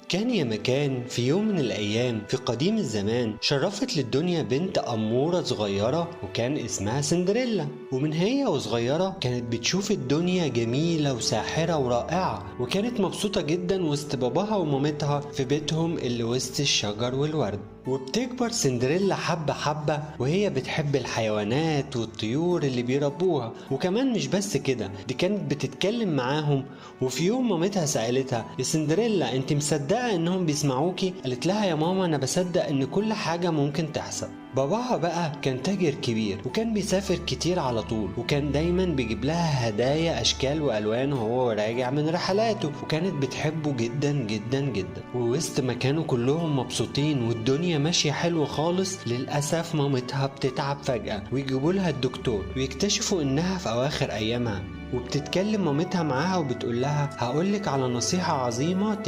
كان يا مكان في يوم من الأيام في قديم الزمان شرفت للدنيا بنت أمورة صغيرة وكان اسمها سندريلا. ومن هي وصغيرة كانت بتشوف الدنيا جميلة وساحرة ورائعة، وكانت مبسوطة جدا وسط باباها ومامتها في بيتهم اللي وسط الشجر والورد. وبتكبر سندريلا حبة حبة وهي بتحب الحيوانات والطيور اللي بيربوها، وكمان مش بس كده، دي كانت بتتكلم معاهم. وفي يوم مامتها سألتها: يا سندريلا انت مصدقة انهم بيسمعوكي؟ قالت لها: يا ماما انا بصدق ان كل حاجة ممكن تحصل. باباها بقى كان تاجر كبير وكان بيسافر كتير على طول، وكان دايما بيجيب لها هدايا اشكال والوان وهو راجع من رحلاته، وكانت بتحبه جدا جدا جدا. ووسط ما كانوا كلهم مبسوطين والدنيا ماشية حلو خالص، للأسف مامتها بتتعب فجأة ويجيبوا لها الدكتور ويكتشفوا انها في اواخر ايامها. وبتتكلم مامتها معاها وبتقول لها: هقولك على نصيحة عظيمة